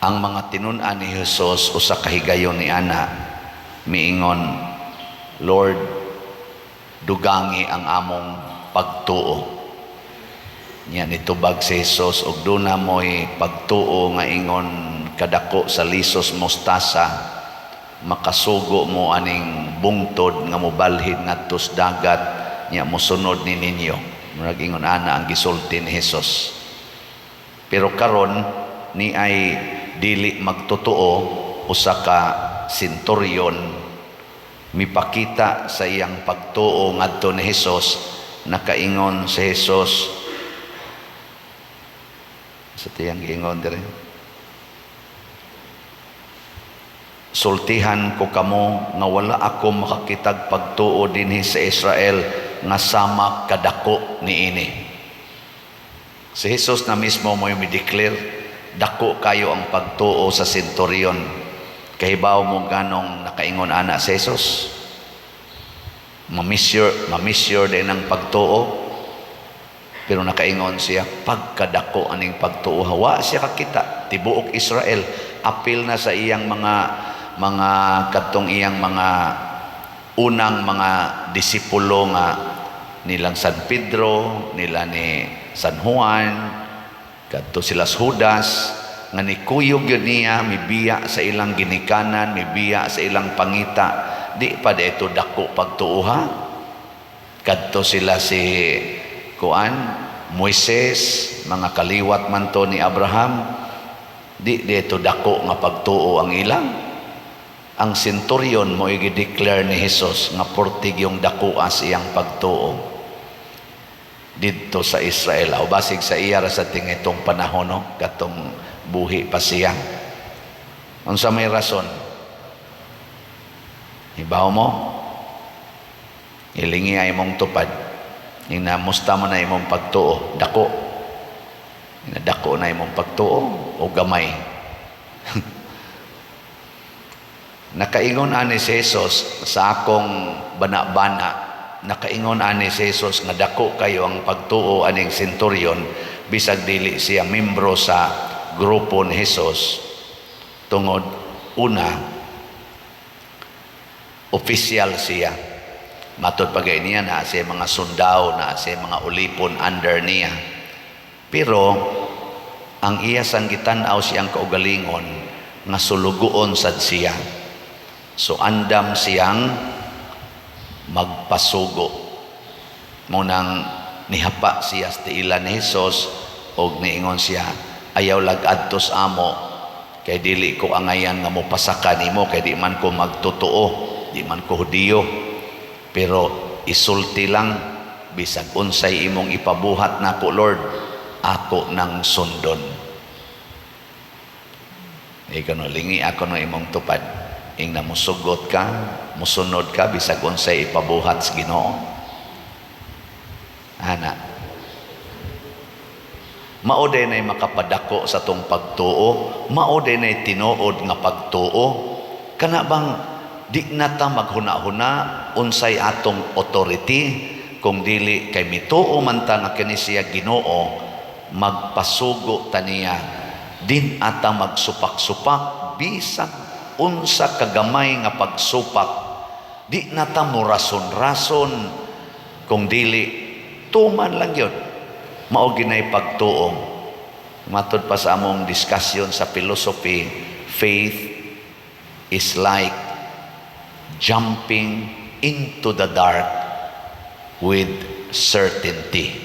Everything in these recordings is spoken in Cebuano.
Ang mga tinun-an ni Jesus usa ka higayon ni ana miingon, "Lord, dugangi ang among pagtuo." Nya nitubag si Jesus, "Og duna mo'y pagtuo nga ingon kadako sa lisos mustasa, makasugo mo aning bungtod nga mobalhin ngadto sa dagat, nya mosunod ni ninyo." Murag ingon ana ang gisulti ni Jesus. Pero karon ni ay dili magtotoo, usa ka centurion, mipakita sa iyang pagtuo ngadto ni Jesus. Nakaingon si Jesus sa tiyang giingon dire, "Sultihan ko kamo nga wala ako makakitag pagtuo dinhi sa Israel nga sama kadako niini." Si Jesus na mismo mo yung declare dako kayo ang pagtuo sa centurion. Kahibaw mo ganong nakaingon ana si Jesus? Mamisure din ang pagtuo. Pero nakaingon siya, pagkadako aning pagtuo. Hawa siya kakita, tibuok Israel, apil na sa iyang mga kadtong iyang mga unang mga disipulo nga nilang San Pedro, nila ni San Juan, kadto sila Judas, nga nikuyog yun niya, mibiya sa ilang ginikanan, mibiya sa ilang pangita. Di pa ito dako pagtuo, ha? Kadto sila si kuan Moises, mga kaliwat man to ni Abraham, di dito dako nga pagtuo ang ilang. Ang centurion mo i-declare ni Jesus nga portig yung dako as iyang pagtuo didto sa Israel. O basig sa iya ra sa tingitong panahon, no, katong buhi pa siya. Unsa may rason? Ibaw mo? Ilingi ay imong tupad. Inamusta mo na imong pagtuo. Dako. Dako na imong pagtuo o gamay. Nakaingon ani si Jesus sa akong bana-bana, nakaingon ani si Jesus nga dako kayo ang pagtuo aning centurion bisag dili siya membro sa grupo ni Jesus, tungod una, official siya. Matod pa niya na siya mga sundao, na siya mga ulipon under niya. Pero ang iya sang gitan-aw siyang kaugalingon nga sulugoon sad siya, so andam siyang magpasugo. Munang nihapa siya sa tiila ni Jesus og niingon siya, "Ayaw lag adto sa amo kay dili ko angayan nga mopasaka nimo, kay di man ko magtotoo, di man ko Hudiyo. Pero isulti lang, bisag unsay imong ipabuhat nako, Lord, ako nang sundon." Ikaw no, lingi ako no imong tupad. Ing na musugot ka, musunod ka, bisag unsay ipabuhat sa Ginoo. Ana. Mao din ay makapadako sa tong pagtuo, mao din ay tinuod nga pagtuo. Kana bang di na ta maghuna-huna unsay atong authority, kung dili kay mituo man ta nga kini siya Ginoo, magpasugo ta niya, din ata magsupak-supak bisag unsa kagamay nga pagsupak. Di na ta mo rason-rason, kung dili tuman lang yun. Mao ginay pagtuo. Matod pa sa among discussion sa philosophy, faith is like jumping into the dark with certainty.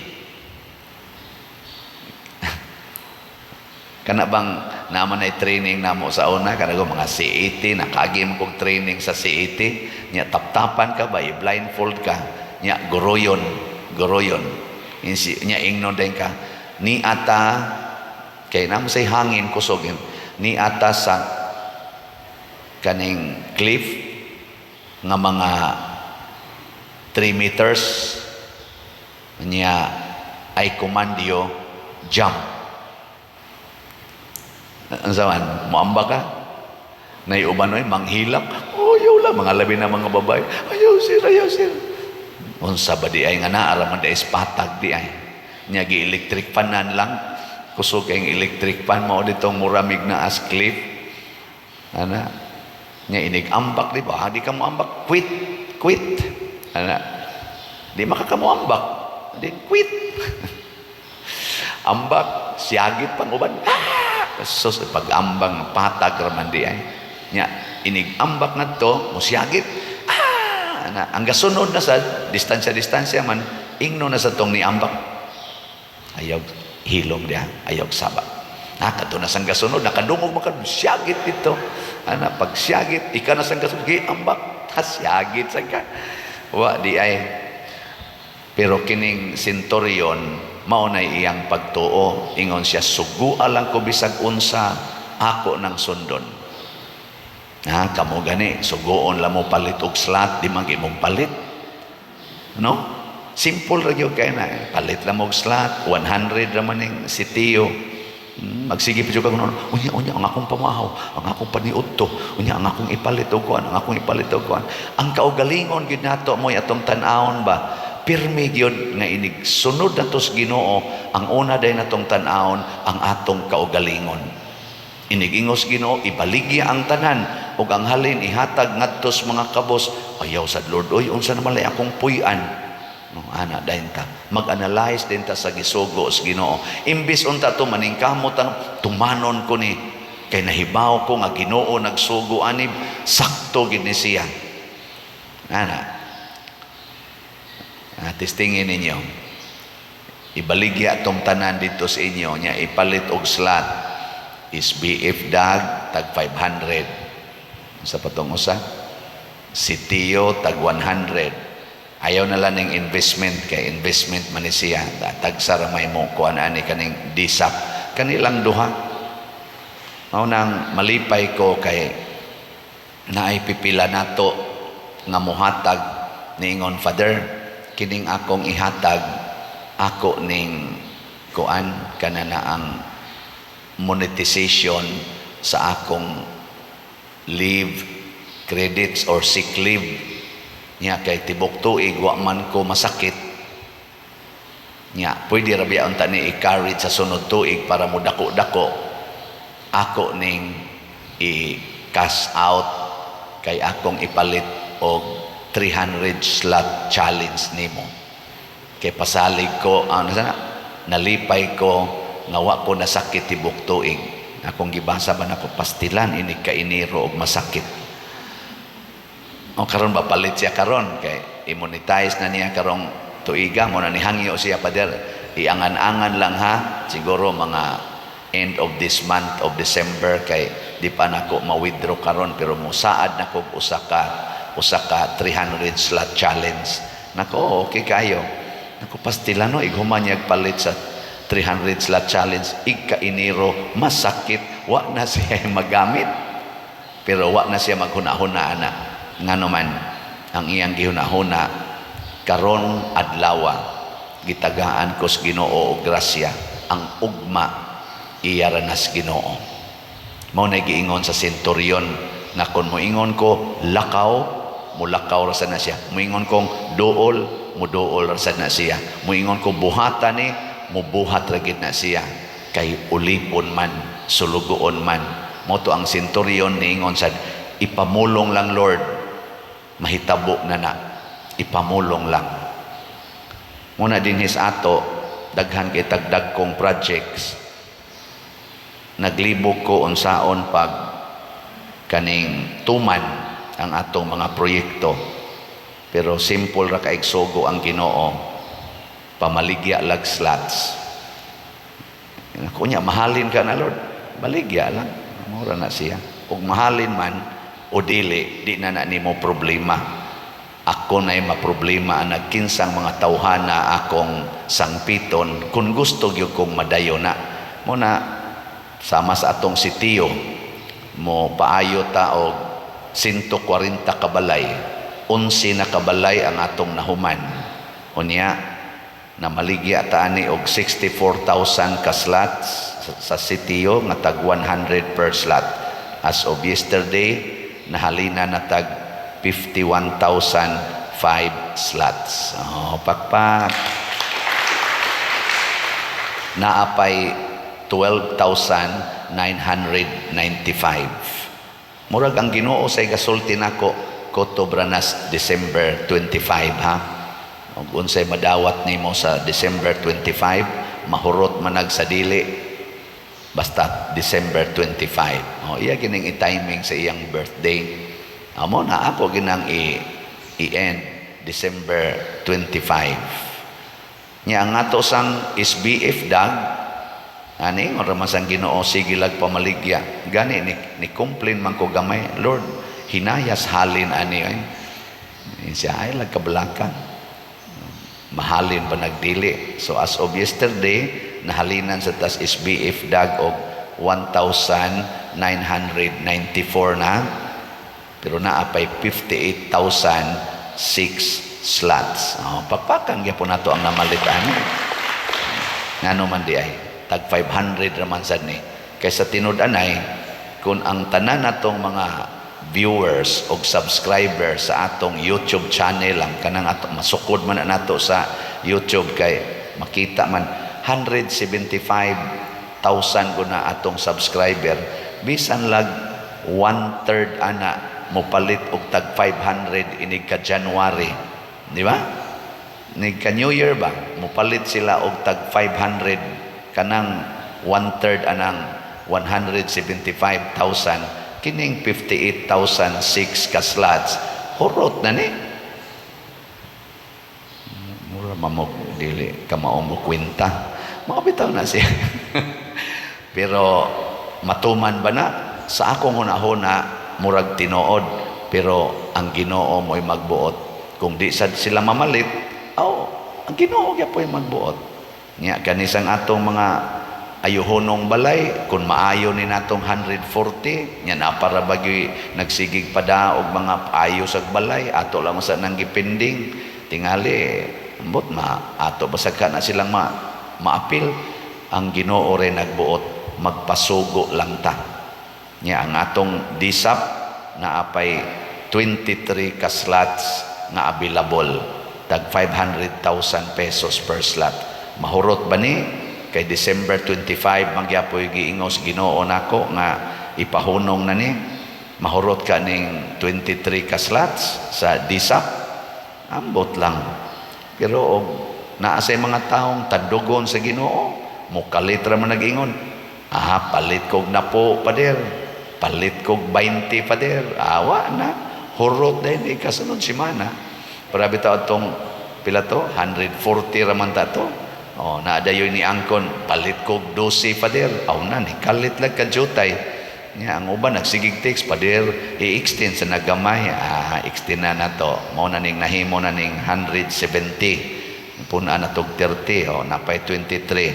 Kana bang naman ay training namo sa una, kana ko mga CAT, nakagim kog training sa CAT, nya taptapan ka ba, i-blindfold ka, nya goroyon, goroyon. Nya ingnon din ka, ni ata, kay namo say hangin kusog, ni ata sa kaning cliff nga mga 3 meters, nya I command you, jump. Ang saman, muamba ka. Naiuban oy, manghilak. Oh, ayaw lang. Mga labi na mga babae. Ayaw sir, ayaw sir. Unsa ba di ay nga naara man di patag di ay. Nya gi-electric fanan lang. Kusog kayong electric fan mao ditong muramig na as cliff. Ana. Nya inig ambak, di ba? Di ka mo ambak, quit, quit. Ana. Di makakamoambak. Then quit. Ambak, siyagit pang uban. Ah! Sus, pag-ambang patag raman di ay. Nya inig ambak ngadto, mo siyagit. Ah! Ana, ang gasunod na sa distansya-distansya man, ingno na sa tong niambak. Ayaw hilom diha, ayaw saba. Na kadto na sang gasunod, nakadungog man ka, siyagit dito. Ana, pag siyagit, ika na sang gasunod, ambak, ha, siyagit sa ka. Wa di ay. Pero kining centurion, mao na iyang pagtuo. Ingon siya, "Sugua lang ko bisag unsa, ako nang sundon." Ha, kamo gani, suguon lang mo palit og slot, di man mong palit. No? Simple ra gyud kay na. Palit lang og slot, 100 ra man ning sitiyo. Magsige pa jud ka kuno. Unya, unya ang akong pamahaw, ang akong paniudto, unya ang akong ipalit og kuan, ang akong ipalit og kuan. Ang kaugalingon gyud nato mo'y atong tan-awon ba. Pirmi gyud nga inig sunod nato sa Ginoo, ang una day natong tan-awon ang atong kaugalingon. Inig-ingos Ginoo, ibaligya ang tanan ug ang halin ihatag ngadto sa mga kabos. Ayaw sad, Lord, oy, unsa naman lay akong puy-an? No, ana dayon ta. Mag-analyze din ta sa gisugo sa Ginoo. Imbis unta to maningkamot ang tumanon ko ni kay nahibaw ko nga Ginoo nagsugo ani, sakto gid ni siya. Ana. Ah, testingin ninyo. Ibaligya atong tanan dito sa inyo nya ipalit og slot is BF dag tag 500 sa patong usa. Sitiyo tag 100. Ayaw na lang ng investment kay investment man ni siya. Tagsa ra may mo kuan ani kaning disap kanilang duha. Mao nang malipay ko kay naay pipila nato nga muhatag, niingon, "Father, kining akong ihatag, ako ning kuan kana na ang monetization sa akong leave credits or sick leave niya kay tibok tuig wa man ko masakit niya, pwede ra biya unta ni i-carry sa sunod tuig para mo dako-dako. Ako ning i-cash out kay akong ipalit og 300 slot challenge nimo kay pasalig ko ano sana, nalipay ko nga wa ko nasakit tibok tuig." Akong gibasa ba nako, pastilan inig ka Enero og masakit. O karon ba, palit siya karon kay i-monetize na niya karong tuiga mo na nihangyo siya, "Pader, iangan-angan lang ha, siguro mga end of this month of December kay di pa nako ma-withdraw karon, pero musaad na ko usa ka 300 slot challenge." Nako, okay kayo. Nako, pastilan no, ighuman niya palit sa 300 slot challenge, igka Enero masakit, wa na siya magamit. Pero wa na siya maghuna-huna ana. Ngano man ang iyang gihuna-huna, karon adlawa gitagaan ko sa Ginoo og grasya, ang ugma iya ra nas Ginoo. Mao na giingon sa centurion nga kon moingon ko lakaw, mulakaw ra sad na siya. Moingon kong duol, muduol ra sad na siya. Moingon ko buhatan ni, mubuhat ra gid na siya kay ulipon man, sulugoon man. Mo to ang centurion niingon sad, "Ipamulong lang, Lord, mahitabo na na, ipamulong lang." Muna din his ato, daghan kay tagdag kong projects, naglibog ko unsaon pag kaning tuman ang atong mga proyekto, pero simple ra kaig sugo ang Ginoo, pamaligya lag slots. Kunya mahalin ka na, Lord, baligya lang. Mura na siya. Ug mahalin man o dili, di na na nimo problema. Ako na'y maproblema ang nagkinsang mga tawhana akong sangpiton kung gusto gyud kong madayo na. Mo na sama sa atong sitiyo, mo paayo ta og 140 ka balay, 11 na kabalay ang atong nahuman. Unya namaligya ta ani og 64,000 ka slots sa sitiyo nga tag 100 per slot. As of yesterday, nahalina na tag 51,005 slots. Oh, pakpak. Naapay 12,995. Murag ang Ginoo say gasulti nako, Kotobranas, December 25 ha. Ug unsay madawat nimo sa December 25, mahurot manag sa dili, basta December 25. Oh, iya gining i-timing sa iyang birthday. Amo na ako ginang i-end December 25. Nya ang ato sang SBF dag ani ora man sang Ginoo, sige lag pamaligya. Gani ni complain man ko gamay, "Lord, hinayas halin ani ay." Siya ay lag kabalakan. Mahalin pa nagdili. So as of yesterday, nahalinan sa tas SBF dag og 1,994 na. Pero naa pay 58,006 slots. Oh, pakpakan gyapon nato ang namalit ani. Ngano man di ay tag 500 raman sad ni. Kaysa tinud-anay kung ang tanan natong mga viewers o subscribers sa atong YouTube channel lang, kanang ato masukod man na nato sa YouTube kay makita man, 175,000 ko na atong subscriber, bisan lag one third ana mopalit og tag 500 inig ka January, di ba, nig ka New Year ba, mopalit sila og tag 500, kanang one third anang 175,000, kining 58,006 ka slots hurot na ni. Mura mamog dili ka mao mo kwenta, mga bitaw na siya. Pero matuman ba na? Sa akong hunahuna, murag tinuod, pero ang Ginoo mo'y magbuot. Kung di sad sila mamalit, aw, ang Ginoo gyapoy magbuot. Nya kanisang atong mga ayuhonong balay, kung maayo ni natong 140 nya na para bagi nagsigig pada og mga ayo sa balay ato lang sa nang gipending, tingali ambot ma ato basag ka na silang maapil. Ang Ginoo rin nagbuot, magpasugo lang ta. Nya ang atong DSAP na apay 23 ka slots nga available, tag 500,000 pesos per slot. Mahurot ba ni? Kay December 25 magyapoy giingos Ginoo nako nga ipahunong na ni. Mahurot ka ning 23 ka slots sa DSAP? Ambot lang. Pero og naa say mga taong tandugon sa Ginoo, mukalit ra man nag-ingon, "Ah, palit kog napo, pader, palit kog 20, pader." Awa na, hurot din ikasunod simana. Para bitaw atong pila to, 140 raman ta to. Oh, naa dayoy ni angkon, "Palit kog 12, pader." Aw na ni kalit lag kadyutay. Nya ang uban nagsigig text, "Pader, i-extend sa nagamay." Ah, extend na nato. Mao na ning nahimo na ning 170. Pun-an na tog 30, oh, napay 23.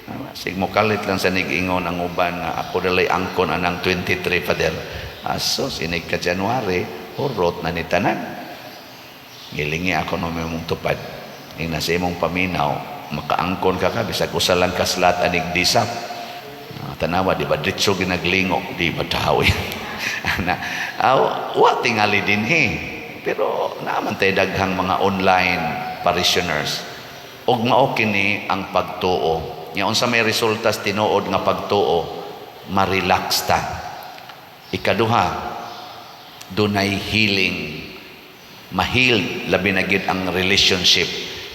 Ah, sig mo kalit lang sa nig-ingon ang uban nga, "Ako dalay angkon anang 23, pader." Aso sinig ka January, hurot na ni tanan. Gilingi ako no may mong tupad. Ing nasa imong paminaw, makaangkon ka bisag usa lang ka slot anig DSAP. Ah, tanawa, di ba ditso ginaglingo, di ba tawi. Na, aw, wa tingali dinhi. Pero naaman tay daghang mga online parishioners. Og mao kini ang pagtuo. Nya unsa may resulta sa tinuod nga pagtuo? Ma-relax ta. Ikaduha, dunay healing. Ma-heal labi na gyud ang relationship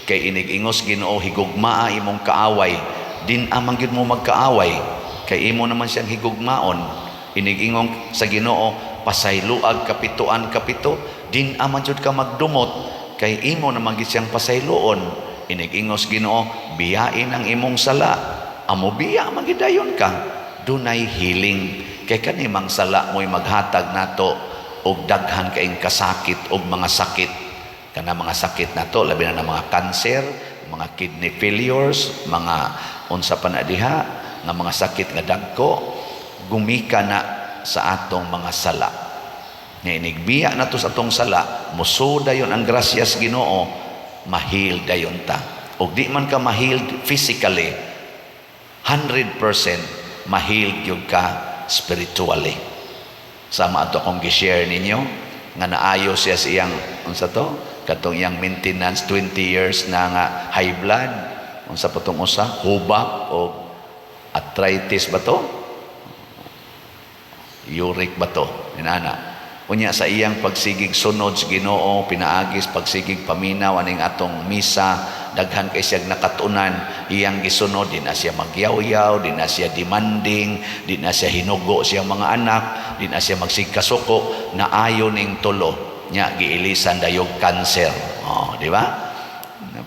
kay inig-ingos Ginoo, "Higugmaa imong kaaway," din amang gyud mo magkaaway kay imo naman siyang higugmaon. Inig-ingon sa Ginoo, "Pasayloag kapituan kapito," din aman jud ka magdumot kay imo naman gyud siyang pasayloon. Inig-ingos Ginoo, "Biyain ang imong sala," amo biya man gyud dayon ka. Dunay healing kay kani mang sala mo'y maghatag nato og daghan kaing kasakit og mga sakit, kana mga sakit nato, labi na ng mga cancer, mga kidney failures, mga unsa pa na diha nga mga sakit nga dagko, gumika na sa atong mga sala. Nga inigbiya nato sa atong sala, muso dayon ang grasyas Ginoo, ma-heal dayon ta. Og di man ka ma-healed physically, 100% ma-healed gyud ka spiritually. Sama ato akong gi-share ninyo nga naayo siya sa iyang unsa to, katong iyang maintenance 20 years na nga high blood, unsa pa tong usa, hubak o Arthritis ba to? Uric ba to? Inana. Unya sa iyang pagsigig sunod sa Ginoo, pinaagis pagsigig paminaw aning atong misa, daghan kay siyang nakatunan, iyang gisunod, di na siya magyawyaw, di na siya demanding, di na siya hinugo siyang mga anak, di na siya magsigkasuko, naayo ning tulo. Nya giilisan dayog cancer. Oh, di ba?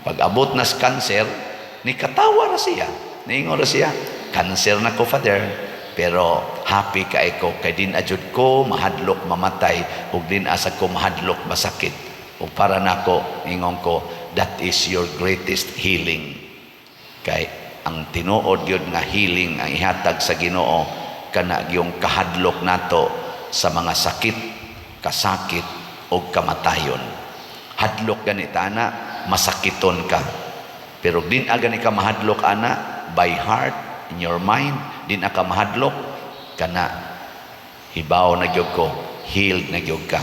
Pag abot na sa cancer, ni katawa ra siya. Niingon ra siya, "Cancer na ko, Father. Pero happy kay ko kay di na jud ko mahadlok mamatay ug di na sad ko mahadlok masakit." Ug para nako, ingon ko, that is your greatest healing. Kay ang tinuod gyud nga healing ang ihatag sa Ginoo kana yung kahadlok nato sa mga sakit, kasakit ug kamatayon. Hadlok gani ta ana, masakiton ka. Pero di na gani ka mahadlok ana by heart, in your mind, di na ka mahadlok kana, hibaw na gyud ko, healed na gyud ka.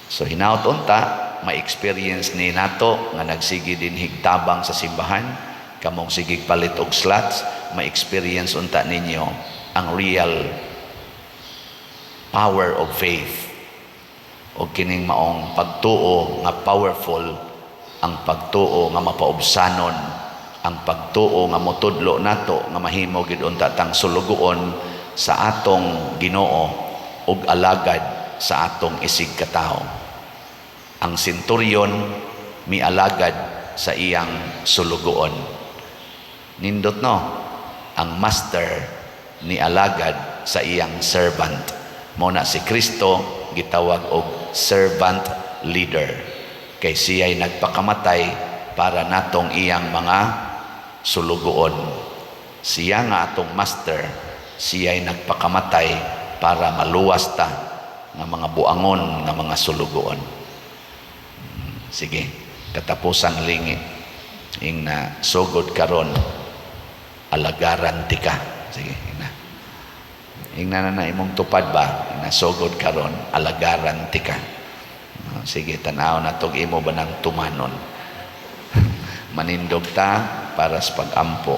So hinaut unta ma-experience ni nato nga nagsige dinhig tabang sa simbahan, kamong sigig palit og slots, ma-experience unta ninyo ang real power of faith o kining maong pagtuo nga powerful, ang pagtuo nga mapaubsanon, ang pagtuo nga motudlo nato nga mahimo gid unta tang sulugoon sa atong Ginoo ug alagad sa atong isig katawo. Ang senturyon mialagad sa iyang sulugoon. Nindot, no? Ang master ni alagad sa iyang servant. Mo na si Kristo gitawag og servant leader. Kay siya'y nagpakamatay para natong iyang mga sulugoon. Siya nga atong master, siya'y nagpakamatay para maluwas ta nga mga buangon nga mga sulugoon. Sige, katapusang lingi. Ing na sugod karon, alagaran tika. Sige, ing na. Ing na na na imong tupad ba? Ing na sugod karon, alagaran tika. Oh, sige, tanaw na tog imo ba ng tumanon. Manindog ta para sa pag-ampo.